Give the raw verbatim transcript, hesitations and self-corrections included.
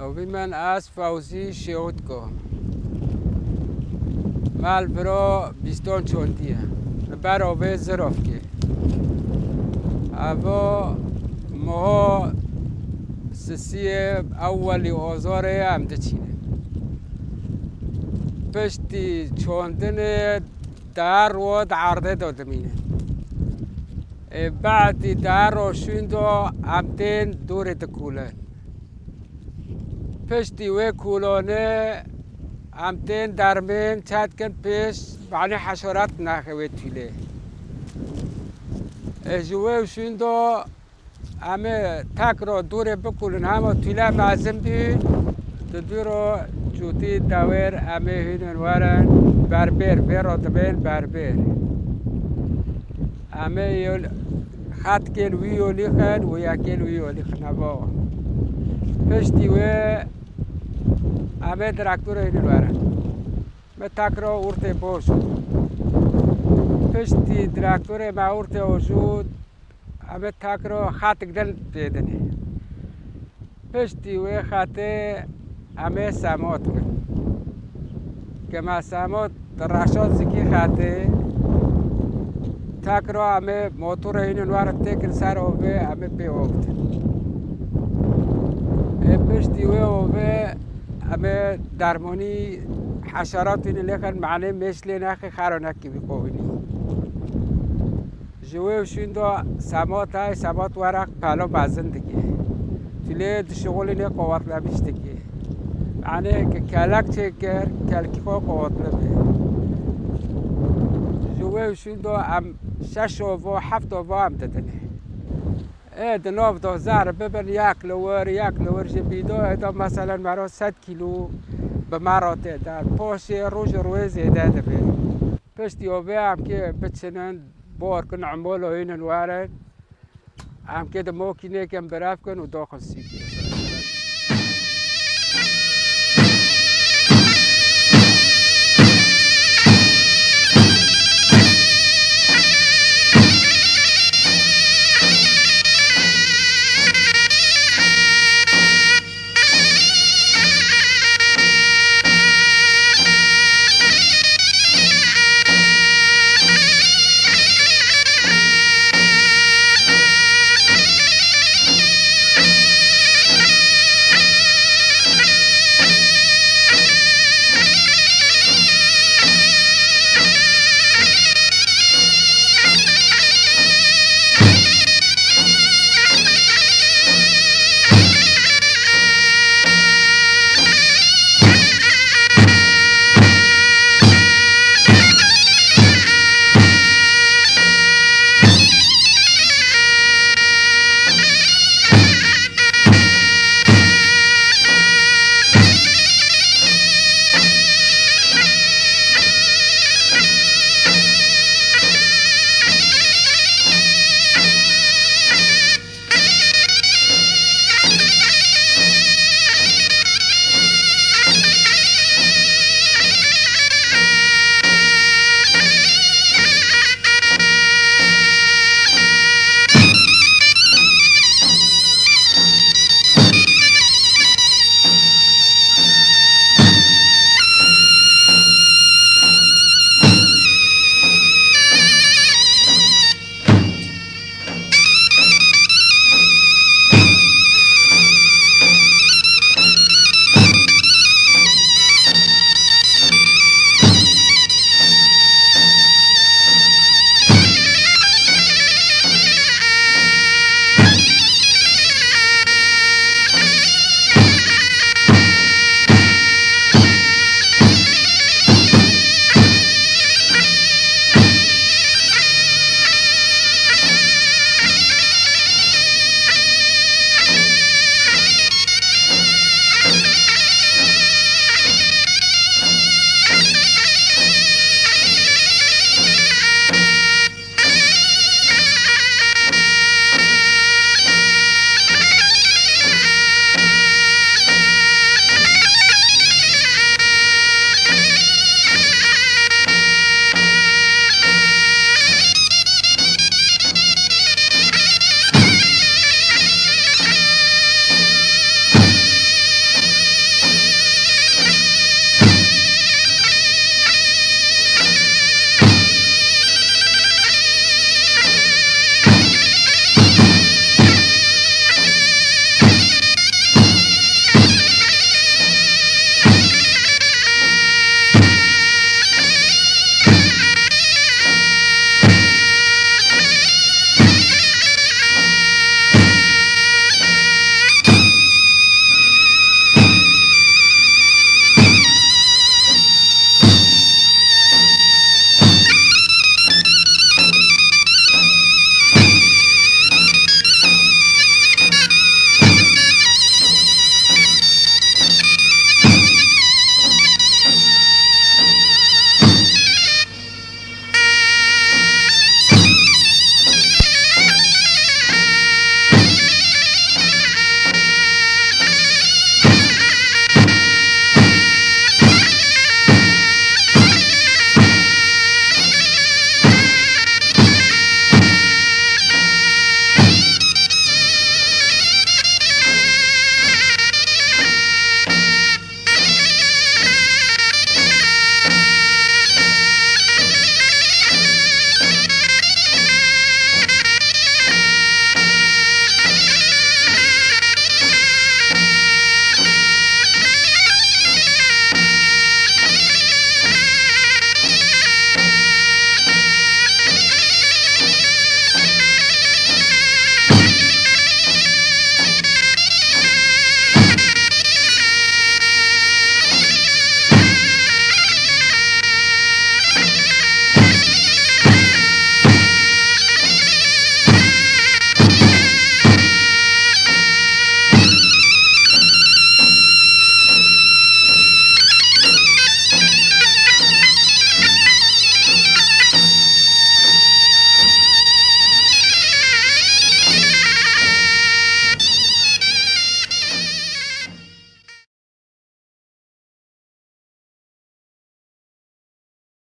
Ovî min ez Fewzî Şêwitko. Me li viro bîston çondiye. Li ber ovê Zirovkê. Evo moho sisiyê ewwelî ozorê em diçînin. Piştî çondinê der ro di erdê de dimînin. Ê, badî der ro şûn do em tên dûrê dikulin. Piştî wê kulonê em tên dermên çetkin pêş, banî heşerat naxe wê tûlê. Ê, ji wê şûn do em ê tek ro dûrê bikulin, hema tûle mezin bî, di dû ro cûtî dewêr em ê hînin werin berbêr, vê ro dibên berbêr. Em ê yol-, xetkên wî yolî xin û yekên wî yolî xin evo. Piştî wê em ê direktorê hînin werin. Me tek ro urtê boş. Piştî direktorê me urtê ojû, em ê tek ro xetik din pê dinê. Piştî wê xetê em ê semot kin. Ke me semot reşo zikî xetê, tek ro em ê motorê hînin werin têkin ser ovê, em ê pê ovdin. Ê piştî wê ovê em ê dermonî heşerat hînin lêxin, manê mêş lê nexê xero nekî wî qovînî. Ji wê û şûn do semot ay, semot were pelo mezin dike. Tûlê dişixulînê qowetlemîş dike. Yanî ke kelek çêkir, kelkî xwe qowetli be. Ji wê û şûn do em şeş ovo, heft ovo em didinê. Ê, di nav do zer bibin, yek li wir, yek li wir ji bîdo, ê do meselen mero sed kîlo bi me re tê der. Poşê roj û rûyê zêde dibe. Piştî ovê em kê biçinin, bor kin, umolo hînin werin. Em kê di mokînêkin birevkin û doxin sîkê.